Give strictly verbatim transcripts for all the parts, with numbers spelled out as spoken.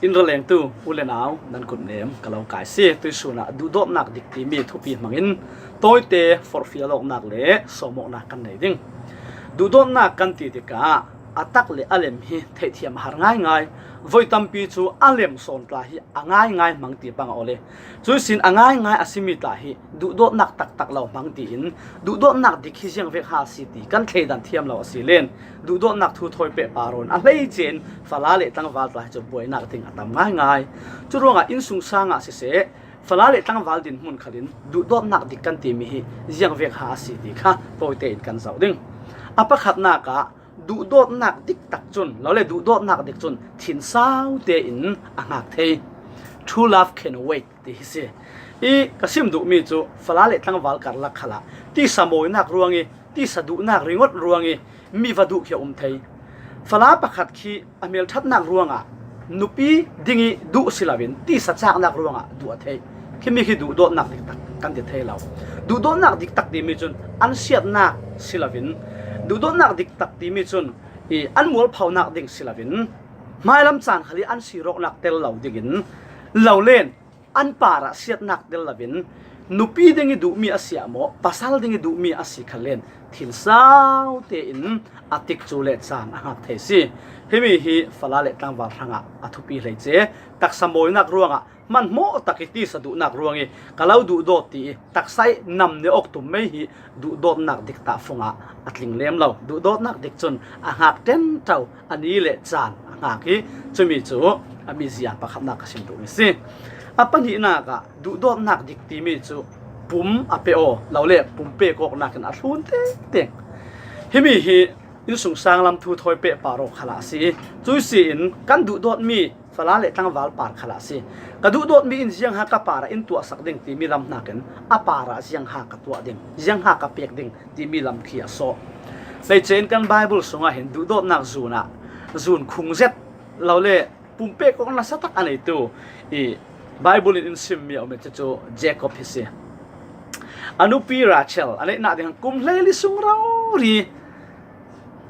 In ralengtu u le nau, nan kutnem ka lo kai si. Tuisunah duhdawtnak dik timi thupi hmangin tawite forhfial awknak le sawmawknak kan nei ding. Duhdawtnak kan ti tikah a tak le a lem hi theihthiam a har ngaingai. Voi tampi cu a lem sawn tla hi a ngaingai hmang ti pang a awl i, cuihsin a ngaingai a simi tla hi duhdawtnak taktak lo hmang tiin duhdawtnak dik hi ziangvek ha a si ti kan thleidan thiam lo a si len duhdawtnak thu thawi pehpar in a hleice in fala le tlangval tla hi cu buainak ding a tam ngaingai. Curuangah innsungsang ah siseh, fala le tlangval dinhmun khalin duhdawtnak dik kan timi hi ziangvek ha a si ti kha tawite in kan zoh ding. A pakhatnak ah duhdawtnak dik tak cun, lo le duhdawtnak dik cun thinsau tein a hngak thei. True love can wait ti hi si. I ka sim duhmi cu fala le tlangval karlak khalah tisa mawinak ruang i, tisa duhnak ringawt ruang i mi va duh khi a um thei. Fala pakhat khi a hmelṭhatnak ruangah nupi ding i duh si loin tisa caknak ruangah duh a theih. Khimi khi duhdawtnak diktak kan ti thei lo. Duhdawtnak diktak timi cun an siatnak si loin, duhdawtnak diktak timi cun i an mualphonak ding si loin, hmailam caan khal i an sirawknak tel lo dingin lo len an parah siatnak tel loin, nupi ding i duhmi a si ah maw, pasal ding i duhmi a si khal len thinsau tein a tikcu le caan a hngak thei si. Himi hi fala le tlangval hrangah a thupi hleice. Taksa mawinak ruangah hmanhmawh tak i tisa duhnak ruang i ka lo duhdawt ti i taksa i nam ne awk tum mei hi duhdawtnak dik tahfung ah a tling lem lo. Duhdawtnak dik cun a hngak ṭenṭo, a ni le caan a hngak i, cumi cu a mizia pakhatnak ka sim duhmi si. A pahnihnak ah duhdawtnak dik timi cu pum a pe aw, lo le pum pek awknak in a thlun tengteng. Himi hi innsungsang lam thu thawi pehpar awk khalah a si i, cuihsin kan duhdawtmi fala le tlangval par khalah a si. Ka duhdawtmi in ziangha ka parah in tuahsak ding timi lam hnakin a parah ziangha ka tuah ding, ziangha ka pek ding timi lam khi a sawh. Hleice in kan Bible sungah hin duhdawtnak zun ah zun khung zet lo le pumpek awk nasa tak a neitu i Bible in in simmi a um i cucu Jacob hi si. A nupi Rachel a neihnak ding kum hleili sung rori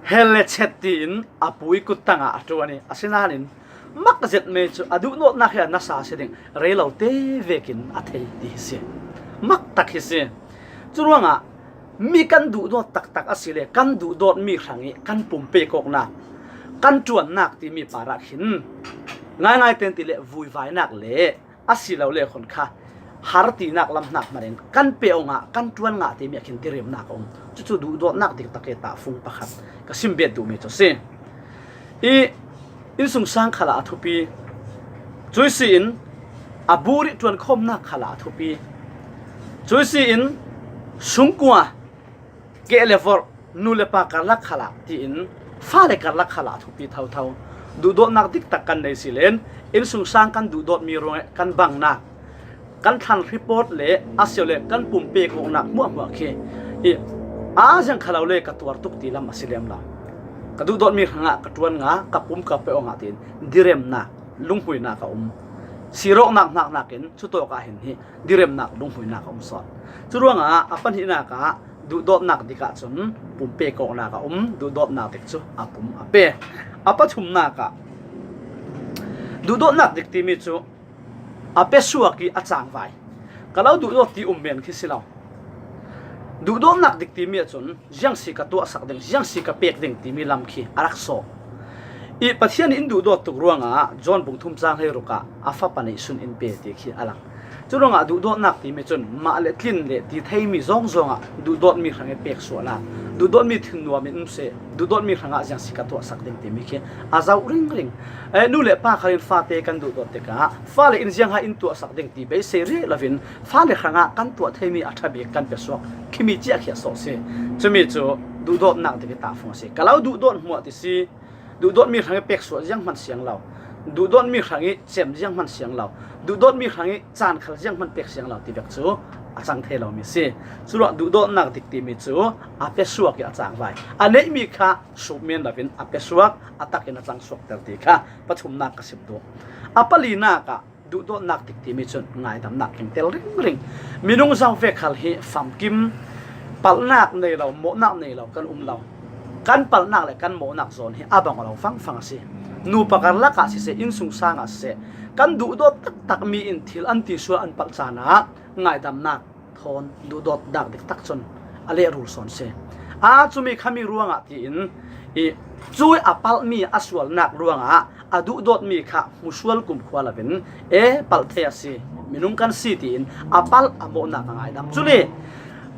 hel le chet tiin a pu i kuttang ah a ṭuan i, asinain mak zetmei cu a duhdawtnak hi a nasa si ding rei lo te vekin a thei ti hi si. Mak tak hi si. Curuangah mi kan duhdawt taktak a si le kan duhdawtmi hrang i kan pumpek awknak, kan ṭuannak timi parah khin ngaingai ten ti le vuivainak le a si lo le khun kha har tinak lam hnak hmanin kan pe aw ngah, kan ṭuan ngah timi a khin diremnak a um. Cucu duhdawtnak diktak i tahfung pakhat ka sim bet duhmi cu si. I innsungsang khalah a thupi. Cuihsin a bur i ṭuankhawmnak khalah a thupi. Cuihsin sungkua keh le vorh, nu le pa karlak khalah tiin fale karlak khalah a thupi thotho. Duhdawtnak diktak kan nei si len innsungsang kan duhdawtmi ruangah kan bangnak, kan thlan report le a si le kan pumpek awknak hmuahhmuah khi i a ziang kha lo le ka tuar tuk ti lam a si lem lo. Ka duhdawtmi hrangah ka ṭuan nga, ka pum ka pe aw ngah tiin diremnak, lunghmuinak a um. Sirawknak hnak hnakin cutawk ah hin hi diremnak, lunghmuinak a um sawn. Curuangah a pahnihnak ah duhdawtnak dik ahcun pumpek awknak a um, duhdawtnak dik cu a pum a pe. A pathumnak ah duhdawtnak dik timi cu a pesuak i a cangvai. Ka lo duhdawt ti um men khi si lo. Duhdawtnak dik timi ahcun ziang si ka tuahsak ding, ziang si ka pek ding timi lam khi a rak sawh. I Pathian in duhdawt tuk ruangah John bung thum cang hleiruk ah a fapa neihsun in pe ti khi a lang. Curuangah duhdawtnak timi cun mah le tlin le ti theimi zawngzawng ah duhdawtmi hrang i peksuahnak, duhdawtmi thinnuam in um seh, duhdawtmi hrangah ziang si ka tuahsak ding timi khi a zoh ringring. Eh, nu le pa khal in fate kan duhdawt tikah fale in ziangha in tuahsak ding ti beisei rih loin fale hrangah kan tuah theimi a ṭha bik kan pesuak khimi cia khi a sawh si. Cumi cu duhdawtnak dik i tahfung a si. Ka lo duhdawt hmuah ti si. Duhdawtmi hrang i peksuah zianghman siang lo, duhdawtmi hrang i cem zianghman siang lo, duhdawtmi hrang i caan khal zianghman pek siang lo ti vek cu a cang thei lomi si. Curuah duhdawtnak dik timi cu a pesuak i a cangvai, a neihmi kha summen loin a pesuak, a takin a cangsuakter ti kha pathumnak ka sim duh. A palinak ah duhdawtnak dik timi cun ngaidamnak kingtel ringring. Minung zau vek khal hi famkim, palhnak nei lo, mawhnak nei lo kan um lo. Kan palhnak le kan mawhnak zawn hi a bang lo fangfang a si. Nupa karlakah siseh, innsungsangah siseh, kan duhdawt taktak mi in thil an tisual an palh canah ngaidamnak thawn duhdawtnak diktak cun a lehrul sawn si. A cumi khami ruangah tiin i cui a palhmi a sualnak ruangah a duhdawtmi kha hmusual kumkhua loin e palh thei a si, minung kan si tiin a palh a mawhnak a ngaidam. Cule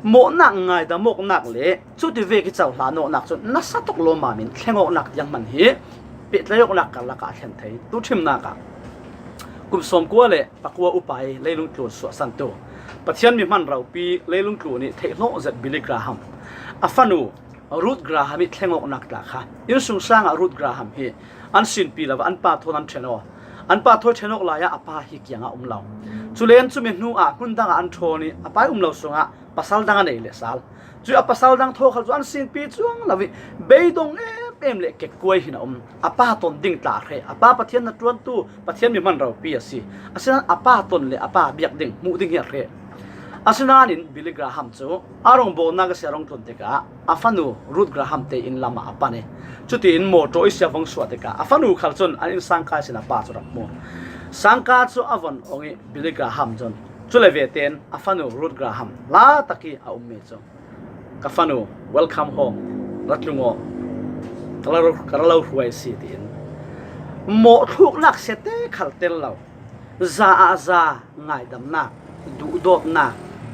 mawhnak ngaidam awknak le cuti vek i cohlan awknak cun nasa tuk lawmam in thleng awknak tiang hman hi pehtlaih awknak karlakah a thlen thei. Tuṭhimnak ah kum sawmkua le pakua upa i leilung tlun suahsantu, Pathian mi hman ropi leilung tlun i theihhlawh zet Billy Graham, a fanu Ruth Graham i thleng awknak tla kha, innsungsangah Ruth Graham hi an sinpi lo, an pa thawn an ṭhen aw. An pa thawi ṭhen awk lai-ah a pa hi kiangah um lo. Cule an cumi hnu ah hmun dangah an ṭhawn i a pa i um lo sungah pasal dang a nei leh sal. Cui a pasal dang thaw khal cu an sinpi cuang lo i beidong em em le kekkuai hin a um. A pa ton ding tla a hreh. A pa Pathian hnaṭuantu, Pathian mi hman ropi a si. Asinain a pa ton le a pa biak ding, hmuh ding hi a hreh. Asinain Billy Graham cu a rawngbawlnak a si a rung tlun tikah a fanu Ruth Graham te inn lamah a pan i cutiin mawṭaw i siavong suah tikah a fanu khal cun an inn sangka ihsin a pa cu rak hmu. Sangka cu a von ong i Billy Graham cun cule ve tein a fanu Ruth Graham hla tak i a ummi cu, "Ka fanu, welcome home, ra tlung aw, ka ra lo hruai si," tiin mawhthluknak siate khal tel lo, za ah za ngaidamnak, duhdawtnak,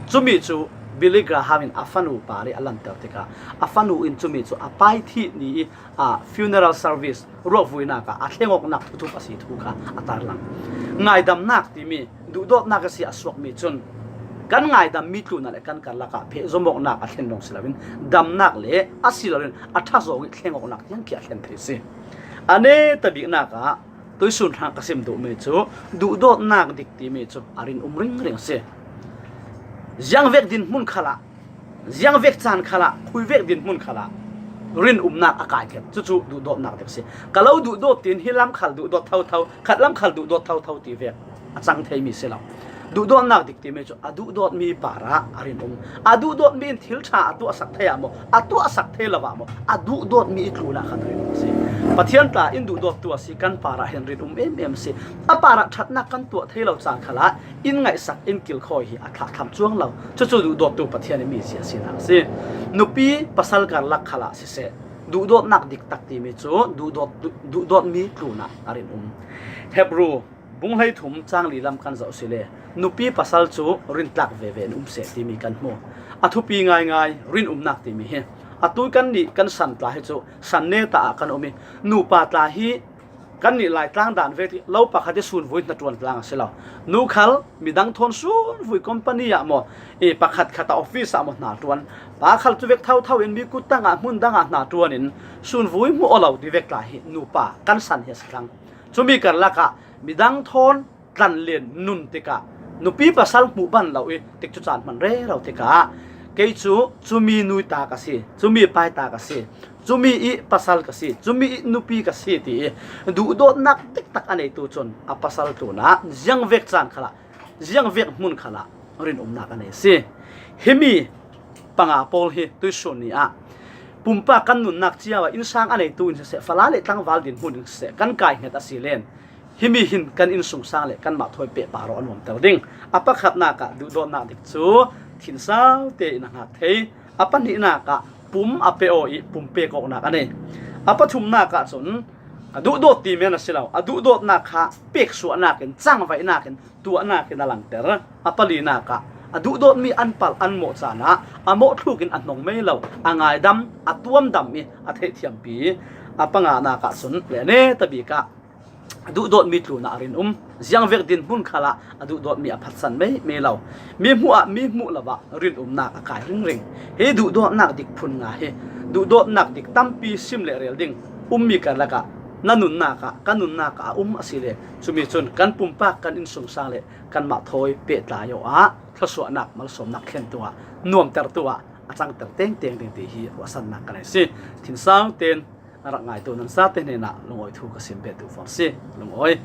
cumi cu Billy Graham in a fanu par i a lanter tikah a fanu in cumi cu a pa i thih ni i, a, funeral service, ruahvuinak ah a thleng awknak thuthup a si thu kha a tarlang. Ngaidamnak timi duhdawtnak a si a suakmi cun kan ngaidammi tlunah le kan karlak ah phehzom awknak a thlen dong si loin damnak le a si loin a ṭha zawng i thleng awknak tiang khi a thlen thei si. A neta biknak ah tuisun hrang ka sim duhmi cu duhdawtnak dik timi cu a rinum ringring a si. Ziangvek dinhmun khalah, ziangvek caan khalah, khuivek dinhmun khalah rinumnak a kaikhet. Cucu duhdawtnak dik a si. Ka lo duhdawt tiin hi lam khal duhdawt thotho, khat lam khal duhdawt thotho ti vek a cang theimi si lo. Duhdawtnak dik timi cu a duhdawtmi parah a rinum. A duhdawtmi in thil ṭha a tuahsak thei ah maw, a tuahsak thei lo ah maw, a duhdawtmi i tlunah khan rinum a si. Pathian tla in duhdawttu a si, kan parah hin rinum em em a si. A parah ṭhatnak kan tuah thei lo caan khalah in ngaihsak, in kilkhawi hi a thlahthlam cuang lo. Cucu duhdawttu Pathian i mizia sinak a si. Nupi pasal karlak khalah siseh, duhdawtnak diktak timi cu duhdawt, duhdawtmi tlunah a rinum. Hebru bung hleithum cang li lam kan zoh si le nupi pasal cu rintlak veve in um seh timi kan hmu. A thupi ngaingai rinumnak timi hi. Atu kannih kan san tla hi cu san neta ah kan um i nupa tla hi kannih Laitlang dan ve ti lo pakhat i sunvui hnaṭuan tlang a si lo. Nu khal midang thawn sunvui company ah maw, i pakhat khat a office ah maw hnaṭuan. Pa khal cu vek thotho in mi kuttang ah hmun dang ah hnaṭuan in sunvui hmuh aw lo ti vek tla hi nupa kan san hi a si thlang. Cumi karlak ah midang thawn tlanlen nun tikah nupi pasal hmuh ban lo i tikcu caan hman rero tikah kei cu cumi nui ta ka si, cumi pai ta ka si, cumi i pasal ka si, cumi i nupi ka si ti i duhdawtnak diktak a neitu cun a pasal tlunah ziangvek caan khalah, ziangvek hmun khalah rinumnak a nei a si. Himi panga pawl hi tuisun ni ah pumpak kan nunnak cio ah innsang a neitu in siseh, fala le tlangval dinhmun in siseh, kan kaikhet a si len himi hin kan innsungsang le kanmah thawi pehpar aw a nuamter ding. A pakhatnak ah duhdawtnak dik cu thinsau te in a hngak thei. A pahnihnak ah pum a pe aw i pum pek awknak a nei. A pathumnak ah cun a duhdawt ti men a si lo, a duhdawtnak kha peksuahnak in, cangvaihnak in, tuahnak in a langter. A palinak ah a duhdawtmi an palh an mawh caan ah a mawhthluk in a hnong mei lo, a ngaidam, a tuamdam i a theihthiampi. A panganak ah cun le neta bik ah a duhdawtmi tlunah a rinum, ziangvek dinhmun khalah a duhdawtmi a phatsan meimei lo. Mi hmuh ah mi hmuh lo ah rinumnak a kai ringring. Hi duhdawtnak dik phun nga hi duhdawtnak dik tampi sim le rel ding ummi karlak ah na nunnak ah, ka nunnak ah a um a si le cumi cun kan pumpak, kan innsungsang le kanmah thawi pehtlai aw ah thluasuahnak, malsawmnak thlentu ah, nuamtertu ah a cangter tengteng ding ti hi ruahsannak ka nei si. Thinsau ten a rak ngaitu nan zate hnenah lungawi thu ka sim bet duh fawn si. Lungawi.